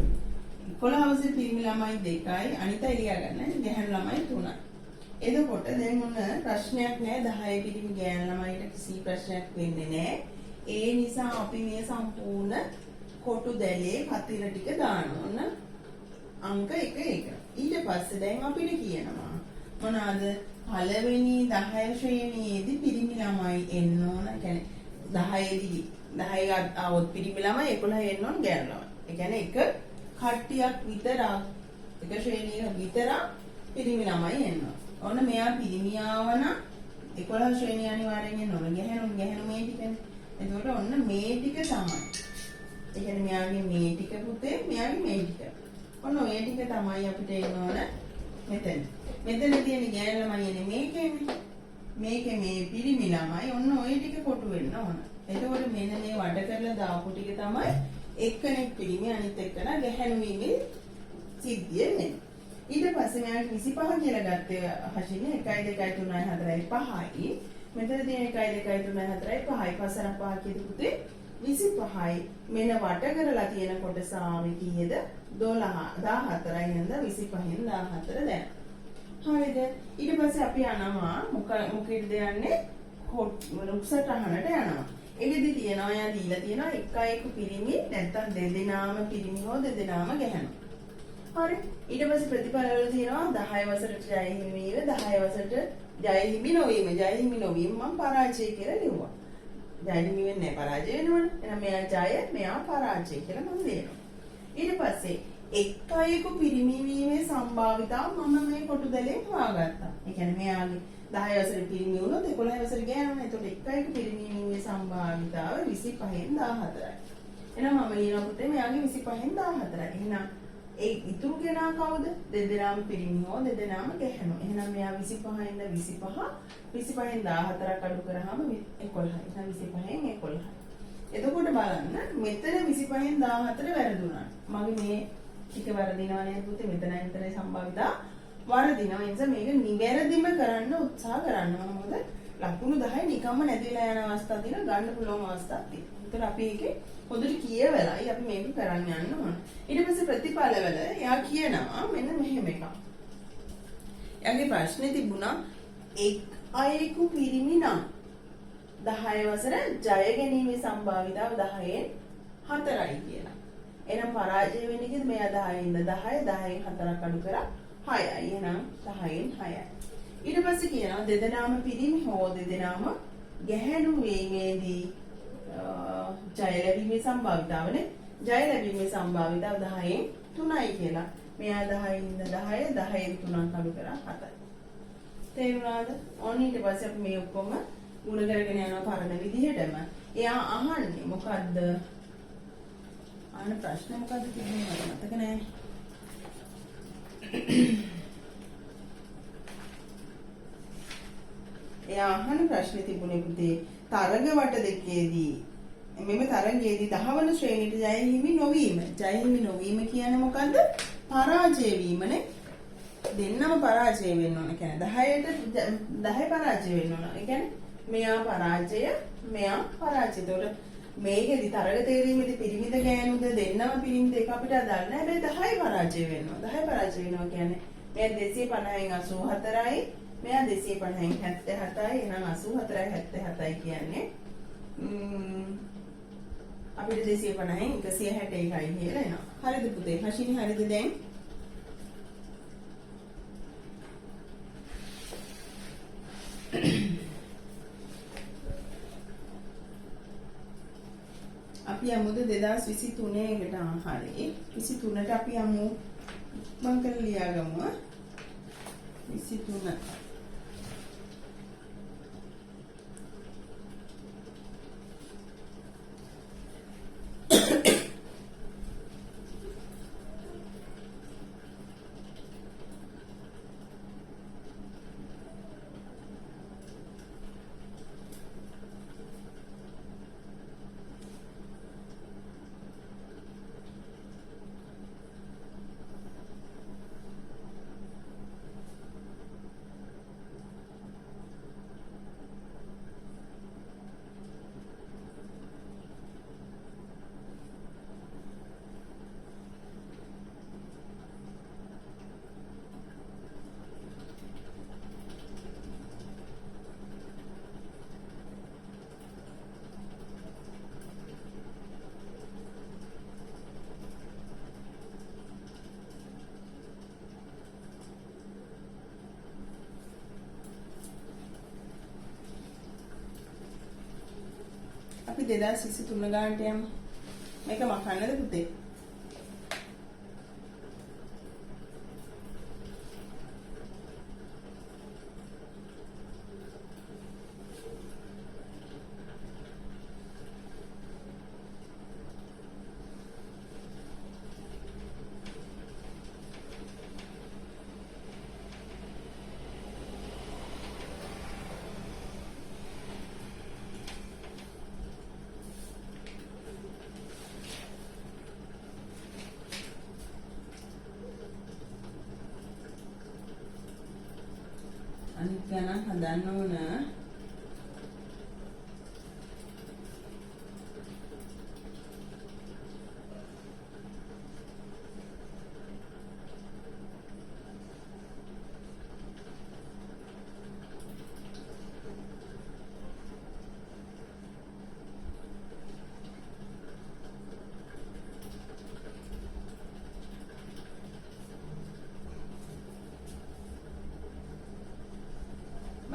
11 වසරේ පිරිමි ළමයි 2යි, අනිත් අය ලියා ගන්න ගැහැණු ළමයි 3යි. එතකොට දැන් ඔන්න ප්‍රශ්නයක් නෑ, 10 පිරිමි ගෑනු ළමයිට කිසි ප්‍රශ්නයක් වෙන්නේ නෑ. ඒ නිසා අපි මේ සම්පූර්ණ කොටු දැලේ කතිර ටික දානවා. ඔන්න අංක 1 1. ඊට පස්සේ දැන් අපිට කියනවා මොනවාද? පළවෙනි 10 ශ්‍රේණියේදී පිරිමි ළමයි එන්න ඕන. ඒ කියන්නේ 10 දී 10 ආවොත් පිරිමි ළමයි 11 එන්න ඕන ගෑනු ළමයි. ඒ කියන්නේ එක කට්ටියක් විතරක් එක ශ්‍රේණියක විතරක් පිරිමි ළමයි එන්න ඕන. ඔන්න මෙයා පිරිමි ආවනම් 11 ශ්‍රේණිය අනිවාර්යෙන් එන්න ඕන. ගැහැණු මේ ටිකනේ. එතකොට ඔන්න මේ ටික තමයි. ඒ කියන්නේ මෙයාගේ මේ ටික පුතේ මෙයාගේ මේ ටික. ඔන්න ඔය ටික තමයි අපිට එන්න ඕන මෙතන. මෙතන තියෙන ගෑනු ළමයි එන්නේ මේකේනේ. මේකේ මේ පිරිමි ළමයි ඔන්න ඔය ටික කොටු වෙන්න ඕන. එතකොට මෙන්න මේ වඩ කරලා දාපු ටික තමයි එක්කෙනෙක් පිරිමි අනිත් එක්කෙනා ගැහැණු වීමේ සිද්ධිය වෙන්නේ. ඊට පස්සේ මෙයාට 25 කියලා ගත්තේ හෂිනි 1 2 3 4 5යි. මෙතන තියෙන 1 2 3 4 5යි. පසර 5 කියද පුතේ 25යි. මෙන්න වට කරලා තියෙන කොටස ආවේ කීයද? 12 14යි නේද? 25න් 14 දැන්. හරිද? ඊට පස්සේ අපි යනවා මොකේද යන්නේ? රුක්සටහනට යනවා. ඒකෙදි තියෙනවා එයා දීලා තියෙනවා එක අයෙකු පිරිමි නැත්තම් දෙදෙනාම පිරිමි හෝ දෙදෙනාම ගැහැණු. හරි. ඊට පස්සේ ප්‍රතිඵල වල තියෙනවා 10 වසරට ජය හිමි වීම 10 වසරට ජය හිමි නොවීම. ජය හිමි නොවීම මම පරාජය කියලා ලිව්වා. ජය හිමි වෙන්නේ නැහැ පරාජය වෙනවනේ. එහෙනම් මෙයා ජය මෙයා පරාජය කියලා මම ලියනවා. ඊට පස්සේ එක් අයෙකු පිරිමි වීමේ සම්භාවිතාව මම මේ කොටු දැලෙන් හොයාගත්තා. ඒ කියන්නේ මෙයාගේ 10 වසරේ පිරිමි වුණොත් 11 වසරේ ගෑනුනේ. එතකොට එක් අයෙකු පිරිමි වීමේ සම්භාවිතාව 25න් 14යි. එහෙනම් මම ලියනවා පුතේ මෙයාගේ 25න් 14යි. එහෙනම් ඒ ඉතුරු කෙනා කවුද? දෙදෙනාම පිරිමි හෝ දෙදෙනාම ගැහැණු. එහෙනම් මෙයා 25න් 25 25න් 14ක් අඩු කරාම 11යි. එහෙනම් 25න් 11යි. එතකොට බලන්න මෙතන 25න් 14 වැරදුනා. මගේ මේ ටික වැරදිනවා නේද පුතේ? මෙතනයි මෙතනයි සම්භාවිතා වරදිනවා. ඒ නිසා මේක නිවැරදිම කරන්න උත්සාහ කරන්න ඕන. මොකද ලකුණු 10 නිකම්ම නැති වෙලා යන අවස්ථා තියෙනවා, ගන්න පුළුවන් අවස්ථාක් තියෙනවා. ඒතර අපි ඒකේ හොඳට කියවලයි අපි මේක කරන්න යන්න ඕන. ඊට පස්සේ ප්‍රතිඵලවල එයා කියනවා මෙන්න මෙහෙම එකක්. එයාගේ ප්‍රශ්නේ තිබුණා එක් අයෙකු පිරිමි නම් 10 වසර ජය ගැනීමේ සම්භාවිතාව 10න් 4යි කියලා. එහෙනම් පරාජය වෙන්නේ කීයද? මෙයා 10න් 10 10න් 4ක් අඩු කරා 6යි. එහෙනම් 10න් 6යි. ඊට පස්සේ කියනවා දෙදෙනාම පිරිමි හෝ දෙදෙනාම ගැහැණු වීමේදී ජය ලැබීමේ සම්භාවිතාවනේ. ජය ලැබීමේ සම්භාවිතාව 10න් 3යි කියලා. මෙයා 10න් 10 10න් 3ක් අඩු කරා 7යි. තේරුණාද? ඔන්න ඊට පස්සේ අපි මේ ඔක්කොම ගුණ කරගෙන යනවා පරණ විදිහටම. එයා අහන්නේ මොකද්ද? අහන ප්‍රශ්නේ මොකද්ද තිබුණේ මට මතක නෑ. එයා අහන ප්‍රශ්නේ තිබුණේ පුතේ තරග වට දෙකේදී මෙම තරගයේදී 10 වන ශ්‍රේණියට ජය හිමි නොවීම. ජය හිමි නොවීම කියන්නේ මොකද්ද? පරාජය වීමනේ. දෙන්නම පරාජය වෙන්න ඕන. කියන්නේ 10ට 10 පරාජය වෙන්න ඕන. ඒ කියන්නේ මෙයා පරාජය, මෙයා පරාජය. ඒතකොට මේකෙදි තරග තේරීමේදී පිරිමිද ගෑනුද දෙන්නම පිරිමිද ඒක අපිට අදාළ නෑ. හැබැයි 10 පරාජය වෙනවා. 10 පරාජය වෙනවා කියන්නේ මෙයා 250න් 84යි, මෙයා 250න් 77යි. එහෙනම් 84යි 77යි කියන්නේ අපිට 250න් 161යි කියලා එනවා. හරිද පුතේ? හෂිනි හරිද දැන්? අපි යමුද 2023 එකට? හරි. 23ට අපි යමු. මං කරලා ලියාගමු. 23. 2023 ගානට යමු. මේක මකන්නද පුතේ? අනිත් ගණන් හදන්න ඕන.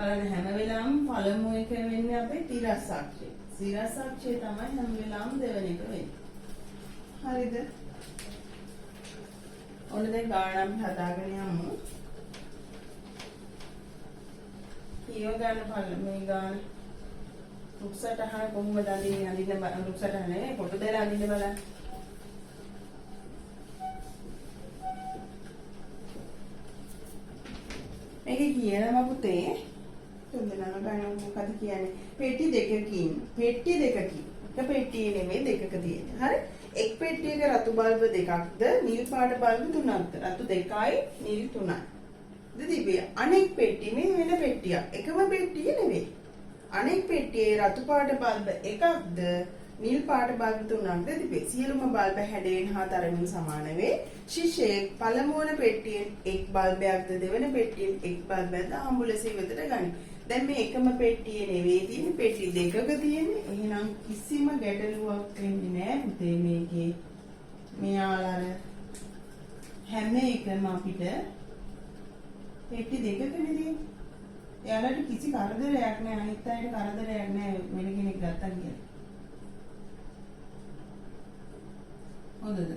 බලන්න, හැම වෙලාවෙම පළමු එක වෙන්නේ අපේ තිරස් අක්ෂය. තිරස් අක්ෂය තමයි හැම වෙලාවෙම දෙවෙනි එක වෙන්නේ. හරිද? ඔන්න දැන් ගාන අපි හදාගෙන යමු. කියව ගන්න පළ මේ ගාන. රුක්සටහන කොහොමද අඳින්නේ? අඳින්න රුක්සටහන නෙවෙයි, පොටු දැල අඳින්න බලන්න. මේක කියනවා පුතේ, තුන් දෙනාම ගන්න. මොකද කියන්නේ? පෙට්ටි දෙකකින්, පෙට්ටි දෙකකින්, එක පෙට්ටියේ නෙමෙයි, දෙකක තියෙන්නේ. හරි, එක් පෙට්ටියක රතු බල්බ දෙකක්ද නිල් පාට බල්බ තුනක්ද, රතු දෙකයි නිල් තුනයි ද තිබේ. අනෙක් පෙට්ටිය, මේ වෙන පෙට්ටියක්, එකම පෙට්ටිය නෙවෙයි. අනෙක් පෙට්ටියේ රතු පාට බල්බ එකක්ද නිල් පාට බල්බ තුනක්ද තිබේ. සියලුම බල්බ හැඩයෙන් හා තරමින් සමාන වේ. ශිෂ්‍යයෙක් පළමුවන පෙට්ටියෙන් එක් බල්බයක්ද දෙවන පෙට්ටියෙන් එක් බල්බයක්ද හම්බු ලෙස ඉවතට ගනී. දැන් මේ එකම පෙට්ටියේ නෙවෙයි තියෙන්නේ, පෙට්ටි දෙකක තියෙන්නේ. එහෙනම් කිසිම ගැටලුවක් වෙන්නේ නෑ පුතේ මේකේ. මෙයාලා අර හැම එකම අපිට පෙට්ටි දෙකකනේ තියෙන්නේ. එයාලට කිසි කරදරයක් නෑ, අනිත් අයට කරදරයක් නෑ වෙන කෙනෙක් ගත්තා කියලා. හොඳද?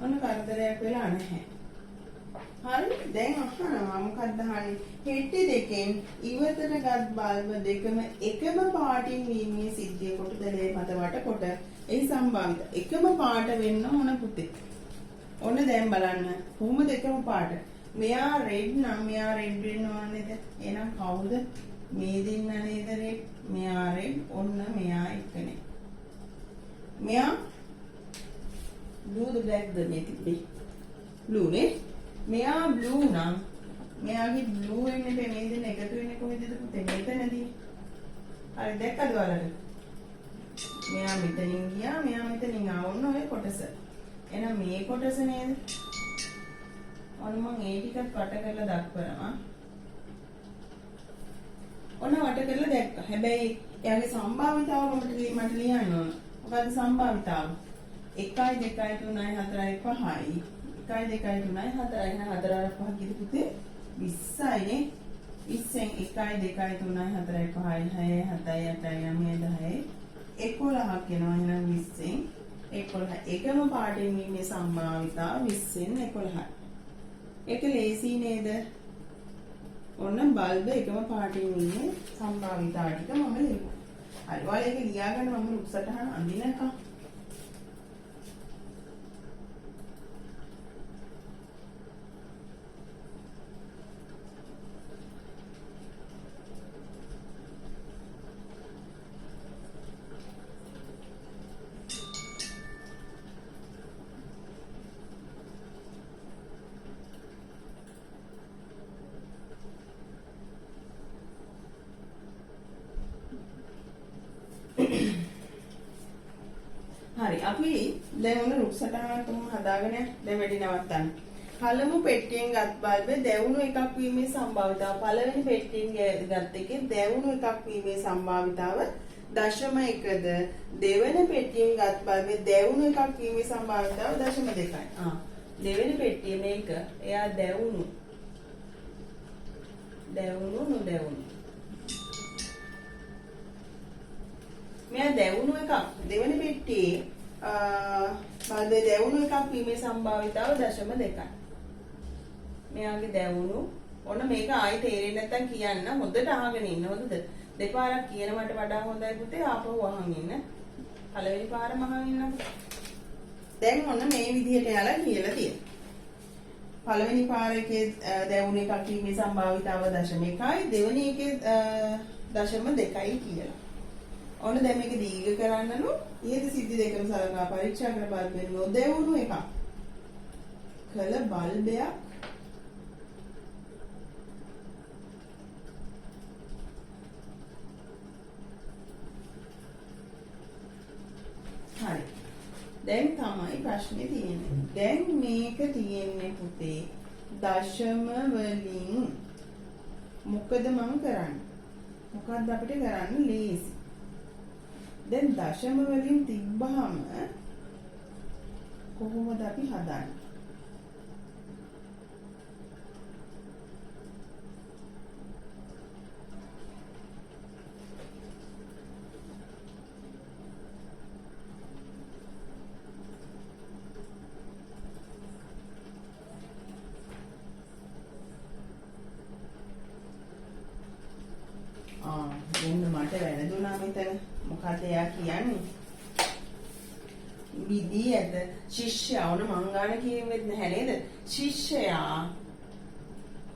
ඔන්න කරදරයක් වෙලා නැහැ. හරි, දැන් අහනවා, මොකක්ද අහන්නේ? පෙට්ටි දෙකෙන් ඉවතට ගත් බල්බ දෙකම එකම පාටින් වීමේ සිද්ධිය කොටු දැලේ මත වටකොට එහි සම්භාවිත. එකම පාට වෙන්න ඕන පුතේ. ඔන්න දැන් බලන්න කොහොමද එකම පාට? මෙයා රෙඩ් නම් මෙයා රෙඩ් වෙන්න ඕන නේද? එහෙනම් කවුද මේ දෙන්න නේද රෙඩ්? මෙයා රෙඩ්, ඔන්න මෙයා එක්කනේ. මෙයා බ්ලූ ද බ්ලැක් ද මේ තිබ්බේ? බ්ලූ නේ. මෙයා බ්ලූ නම් මෙයාගේ බ්ලූ වෙන්නේ බෑ. මේ දෙන්න එකතු වෙන්නේ කොහෙදද පුතේ? මෙතනදී. හරි, දැක්කද ඔයාලට? මෙයා මෙතනින් ගියා, මෙයා මෙතනින් ආවා. ඔන්න ඔය කොටස. එහෙනම් මේ කොටස නේද? ඔන්න මං ඒ ටිකත් වට කරලා දක්වනවා. ඔන්න වට කරලා දැක්කා. හැබැයි එයාගේ සම්භාවිතාව මට ලියන්න ඕන. මොකද්ද සම්භාවිතාව? 1 2 3 4 5යි. 1 2 3 4. එහෙනම් 4 අර 5 කීයද පුතේ? 20යි නේ. 20න් 1 2 3 4 5 6 7 8 9 10 11ක් එනවා. එහෙනම් 20න් 11. එකම පාටින් වීමේ සම්භාවිතාව 20න් 11යි. ඒක ලේසි නේද? ඔන්න බල්බ එකම පාටින් වීමේ සම්භාවිතාව ටික මම ලියුවා. හරි, ඔයාලා ඒක ලියාගන්න. මම රුක්සටහන අඳිනකම්. හරි, අපි දැන් ඔන්න රුක් සටහනක් කොහොම හදාගෙන යන්න. දැන් වැඩි නවත්තන්න. පළමු පෙට්ටියෙන් ගත් බල්බේ දැවුණු එකක් වීමේ සම්භාවිතාව, පළවෙනි පෙට්ටියෙන් ගත් එකේ දැවුණු එකක් වීමේ සම්භාවිතාව 0.1ද, දෙවෙනි පෙට්ටියෙන් ගත් බල්බේ දැවුණු එකක් වීමේ සම්භාවිතාව 0.2යි. ආ, දෙවෙනි පෙට්ටිය මේක. එයා දැවුණු දැවුණු නොදැවුණු. මෙයා දැවුණු එකක් දෙවෙනි පෙට්ටියේ බල්බේ දැවුණු එකක් වීමේ සම්භාවිතාව 0.2යි. මෙයාගේ දැවුණු ඔන්න මේක ආයි තේරෙන්නේ නැත්තම් කියන්න, හොඳට අහගෙන ඉන්න හොඳද? දෙපාරක් කියනවට වඩා හොඳයි පුතේ ආපහු අහන් ඉන්න. පළවෙනි පාරම අහන් ඉන්නකෝ. දැන් ඔන්න මේ විදිහට යාලා කියලා තියෙනවා. පළවෙනි පාර එකේ දැවුණු එකක් වීමේ සම්භාවිතාව 0.1යි, දෙවෙනි එකේ 0.2යි කියලා. ඔන්න දැන් මේක දීර්ඝ කරන්නලු ඉහත සිද්ධි දෙකම සලකා පරීක්ෂා කර බල්බෙන් නොදැවුණු එකක් කළ බල්බයක් හරි. දැන් තමයි ප්‍රශ්නේ තියෙන්නේ. දැන් මේක තියෙන්නේ පුතේ දශම වලින්. මොකද මං කරන්නේ? මොකද්ද අපිට කරන්න ලේසි? දැන් දශම වලින් තිබ්බහම කොහොමද අපි හදන්නේ? ආ දැන් මට වැරදුනා මෙතන. මොකද්ද එයා කියන්නේ? විදී ඇත ශිෂ්‍යයා වුණ මං ගාන කියෙවෙත් නැහැ නේද? ශිෂ්‍යයා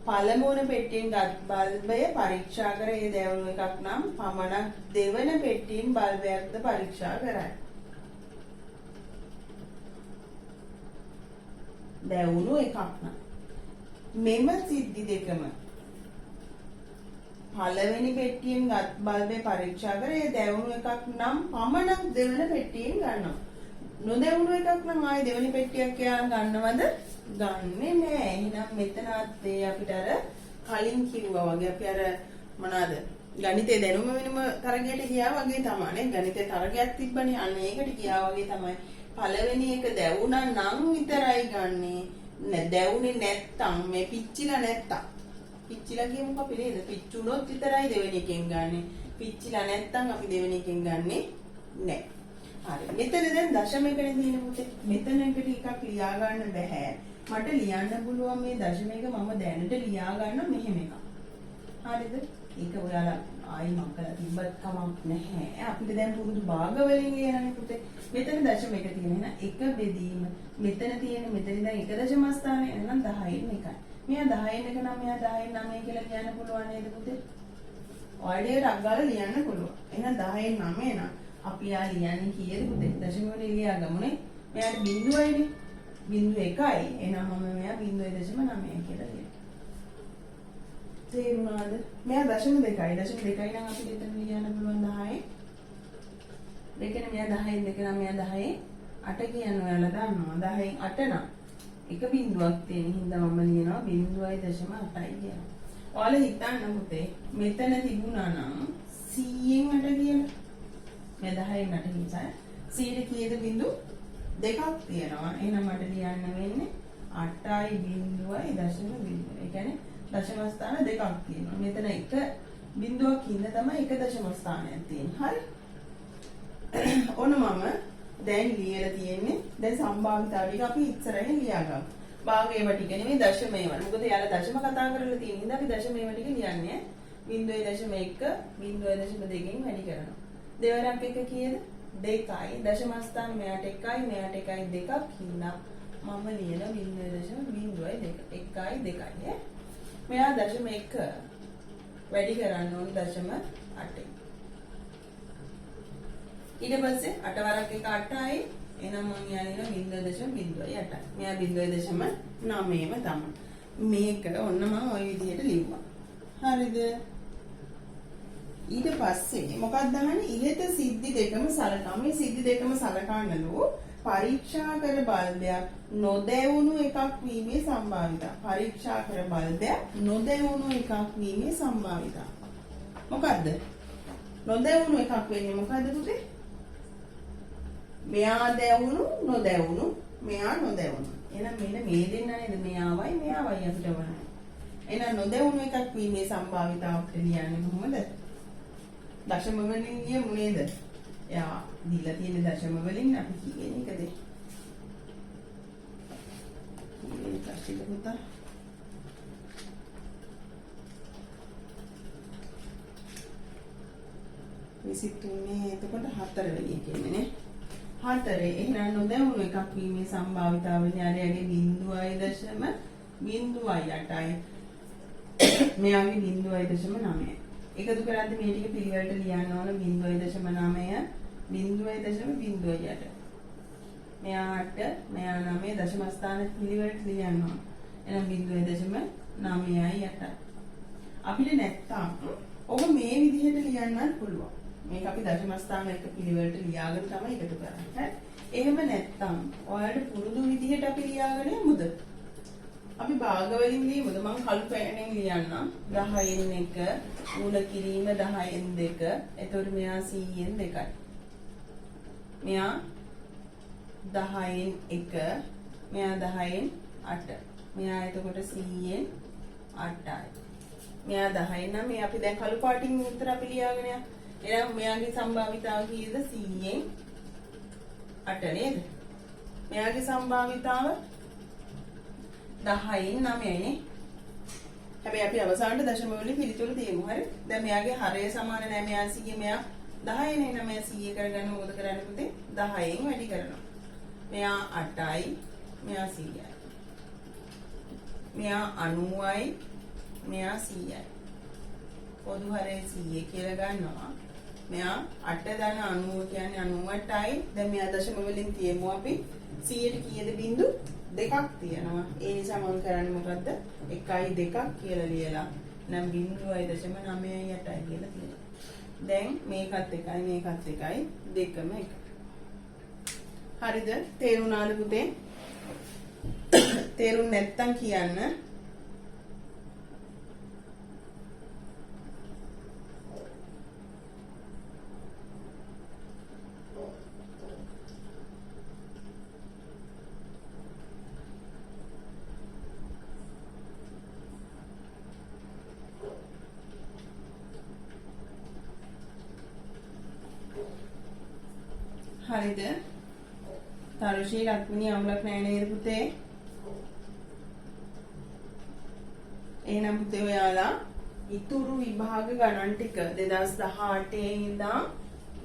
පළමුවන පෙට්ටියෙන් ගත් බල්බය පරීක්ෂා කර ඒ දැවුණු එකක් නම් පමණක් දෙවන පෙට්ටියෙන් බල්බයක්ද පරීක්ෂා කරයි. දැවුණු එකක් නම් මෙම සිද්ධි දෙකම පළවෙනි පෙට්ටියෙන් ගත් බල්බය පරීක්ෂා කර ඒ දැවුණු එකක් නම් පමණක් දෙවන පෙට්ටියෙන් ගන්නවා. නොදැවුණු එකක් නම් ආයේ දෙවෙනි පෙට්ටියක් එයා ගන්නවද? ගන්නෙ නෑ. එහෙනම් මෙතනත් ඒ අපිට අර කලින් කිව්වා වගේ අපි අර මොනවාද? ගණිතේ දැනුම වෙනම තරගයට ගියා වගේ තමයි නේ. ගණිතේ තරගයක් තිබ්බනේ. අන්න ඒකට ගියා වගේ තමයි. පළවෙනි එක දැවුණා නම් විතරයි ගන්නෙ. දැවුනේ නැත්තම් මේ පිච්චිලා නැත්තම් පිච්චිලා කියමුකෝ අපි නේද? පිච්චුනොත් විතරයි දෙවෙනි එකෙන් ගන්නෙ. පිච්චිලා නැත්තම් අපි දෙවෙනි එකෙන් ගන්නෙ නෑ. හරි. මෙතන දැන් දශම එකනේ තියෙන පුතේ. මෙතන එකට එකක් ලියා ගන්න බෑ. මට ලියන්න පුළුවන් මේ දශම එක මම දැනට ලියා ගන්න මෙහෙම එකක්. හරිද? ඒක ඔයාලා ආයි මං කරලා තිබ්බත් කමක් නැහැ. අපිට දැන් පුරුදු භාග වලින් ලියනනේ පුතේ. මෙතන දශම එක තියෙන එහෙනම් එක බෙදීම මෙතන තියෙන මෙතන ඉඳන් එක දශම ස්ථානය එහෙනම් 10න් 1යි. මෙයා 10න් 1 නම් මෙයා 10න් 9 කියලා කියන්න පුළුවන් නේද පුතේ? ඔයාලට ටක් ගාලා ලියන්න පුළුවන්. එහෙනම් 10න් 9 නම් අපි ආ ලියන්නේ කීයද පුතේ? දශම වලින් ලියාගමුනේ. මෙයාට බිංදුවයිනේ. බිංදුව 1යි. එහෙනම් මම මෙයා 0.9 කියලා ලියනවා. තේරුණාද? මෙයා දශම 2යි. දශම 2යි නම් අපිට එතන ලියන්න පුළුවන් 10. දෙකනේ මෙයා 10න් 2 නම් මෙයා 10න් 8 කියන්න ඔයාලා දන්නවා. 10න් 8 නම් එක බිංදුවක් තියෙන හින්දා මම ලියනවා 0.8යි කියලා. ඔයාලා හිතන්න පුතේ මෙතන තිබුණා නම් 100න් 8 කියලා. මේ 10න් 8 නිසා 100ට කීයද බිංදු දෙකක් තියෙනවා. එහෙනම් මට ලියන්න වෙන්නේ 8යි බිංදුවයි දශම බිංදුව. ඒ කියන්නේ දශම ස්ථාන දෙකක් තියෙනවා. මෙතන එක බිංදුවක් හින්දා තමයි එක දශම ස්ථානයක් තියෙන්නේ. හරි. ඔන්න මම දැන් ලියලා තියෙන්නේ. දැන් සම්භාවිතාව ටික අපි ඉස්සරහින් ලියාගමු. භාග ඒවා ටික නෙමෙයි දශම ඒවා. මොකද යාලා දශම කතා කරලා තියෙන හින්දා අපි දශම ඒවා ටික ලියන්නේ. 0.1 0.2න් වැඩි කරනවා. දෙවරක් එක කීයද? 2යි. දශම ස්ථාන මෙයාට 1යි මෙයාට 1යි දෙකක් හින්දා මම ලියන 0.02 1යි 2යි ඈ. මෙයා දශම 1 වැඩි කරන්න ඕනේ දශම 8. ඊට පස්සේ 8 වරක් 1 8යි. එහෙනම් මං යන්නේ 0.08යි. මෙයා 0.9ම තමයි. මේක ඔන්න මං ඔය විදිහට ලිව්වා. හරිද? ඊට පස්සේ මොකක්ද අහන්නේ? ඉහත සිද්ධි දෙකම සලකා. මේ සිද්ධි දෙකම සලකන්නලු පරීක්ෂා කර බල්බයක් නොදැවුණු එකක් වීමේ සම්භාවිතාව. පරීක්ෂා කර බල්බයක් නොදැවුණු එකක් වීමේ සම්භාවිතාව. මොකද්ද? නොදැවුණු එකක් වෙන්නේ මොකද්ද පුතේ? මෙයා දැවුණු නොදැවුණු මෙයා නොදැවුණු. එහෙනම් මෙන්න මේ දෙන්න නේද? මෙයාවයි මෙයාවයි අපිට ඕනේ. එහෙනම් නොදැවුණු එකක් වීමේ සම්භාවිතාව අපිට ලියන්නේ කොහොමද? දශම වලින් ලියමු නේද? එයා දීලා තියෙන දශම වලින් අපි කීවෙනි එකද? කීවෙනි ප්‍රශ්නෙද පුතා? 23, එතකොට හතරවෙනි එක එන්නේ නේ. හතරේ. එහෙනම් නොදැවුණු එකක් වීමේ සම්භාවිතාව වෙන්නේ අරයාගේ 0.08යි, මෙයාගේ 0.9යි. එකතු කරද්දි මේ ටික පිළිවෙලට ලියන්න ඕන. 0.9, 0.08. මෙයා 8, මෙයා 9. දශම ස්ථාන පිළිවෙලට ලියන්න ඕන. එහෙනම් 0.98. අපිට නැත්තම් ඔබ මේ විදිහට ලියන්නත් පුළුවන්. මේක අපි දශම ස්ථාන එක පිළිවෙලට ලියාගෙන තමයි එකතු කරන්නේ. හරි. එහෙම නැත්තම් ඔයාලට පුරුදු විදිහට අපි ලියාගෙන යමුද? අපි භාග වලින් ලියමුද? මං කළු පෑනෙන් ලියන්නම්. 10න් 1 ගුණ කිරීම 10න් 2. එතකොට මෙයා 100න් 2යි. මෙයා 10න් 1, මෙයා 10න් 8. මෙයා එතකොට 100න් 8යි. මෙයා 10න් නම් මේ අපි දැන් කළු පාටින් උත්තර අපි ලියාගෙන යමු. එහෙනම් මෙයාගේ සම්භාවිතාව කීයද? 100න් 8 නේද? මෙයාගේ සම්භාවිතාව 10න් 9යි නේ. හැබැයි අපි අවසානට දශම වලින් පිළිතුරු තියමු. හරි? දැන් මෙයාගේ හරය සමාන නෑ. මෙයා 100, මෙයා 10 නේ. නෑ, මෙයා 100 කරගන්න මොකද කරන්නේ පුතේ? 10න් වැඩි කරනවා. මෙයා 8යි, මෙයා 100යි. මෙයා 90යි, මෙයා 100යි. පොදු හරය 100 කියලා ගන්නවා. මෙයා 8 ධන 90 කියන්නේ 98යි. දැන් මෙයා දශම වලින් තියමු අපි. 100ට කීයද බිංදු? දෙකක් තියෙනවා. ඒ නිසා මම කරන්නේ මොකද්ද? 1යි 2ක් කියලා ලියලා නම් 0.98යි කියලා තියෙනවා. දැන් මේකත් එකයි, මේකත් එකයි, දෙකම එකයි. හරිද? තේරුණාද පුතේ? තේරුම් නැත්තම් කියන්න. හරිද? තරුෂී, ලක්මිනී, අවුලක් නෑ නේද පුතේ? එහෙනම් පුතේ ඔයාලා ඉතුරු විභාග ගණන් ටික 2018 ඉඳන්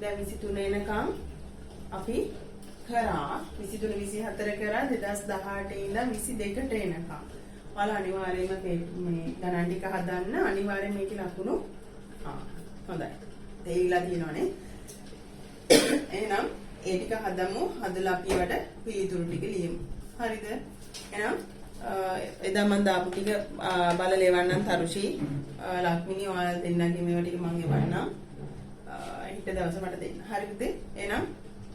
දැන් 23 එනකම් අපි කරා. 23, 24 කරා. 2018 ඉඳන් 22ට එනකම් ඔයාලා අනිවාර්යයෙන්ම මේ ගණන් ටික හදන්න. අනිවාර්යයෙන් මේකේ ලකුණු ආ හොඳයි, තේරිලා තියෙනවනේ. එහෙනම් ඒ ටික හදමු. හදලා අපි ඒවට පිළිතුරු ටික ලියමු. හරිද? එහෙනම් එදා මම දාපු ටික බලලා එවන්නම්. තරුෂි, ලක්මිනී, ඔයාලා දෙන්නගේ මේවා ටික මම එවන්නම්. හෙට දවසේ මට දෙන්න. හරිද? එහෙනම්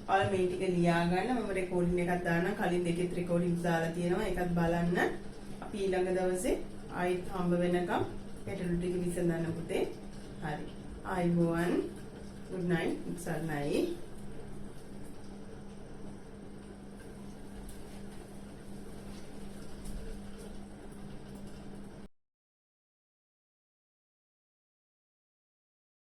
ඔයාලා මේ ටික ලියා ගන්න. මම රෙකෝඩින් එකක් දාන්නම්. කලින් දෙකෙත් රෙකෝඩින් දාලා තියෙනවා. ඒකත් බලන්න. අපි ඊළඟ දවසේ ආයෙත් හම්බ වෙනකම් ගැටලු ටික විසඳන්න පුතේ. හරි. ආයුබෝවන්. Good night. සරණයි.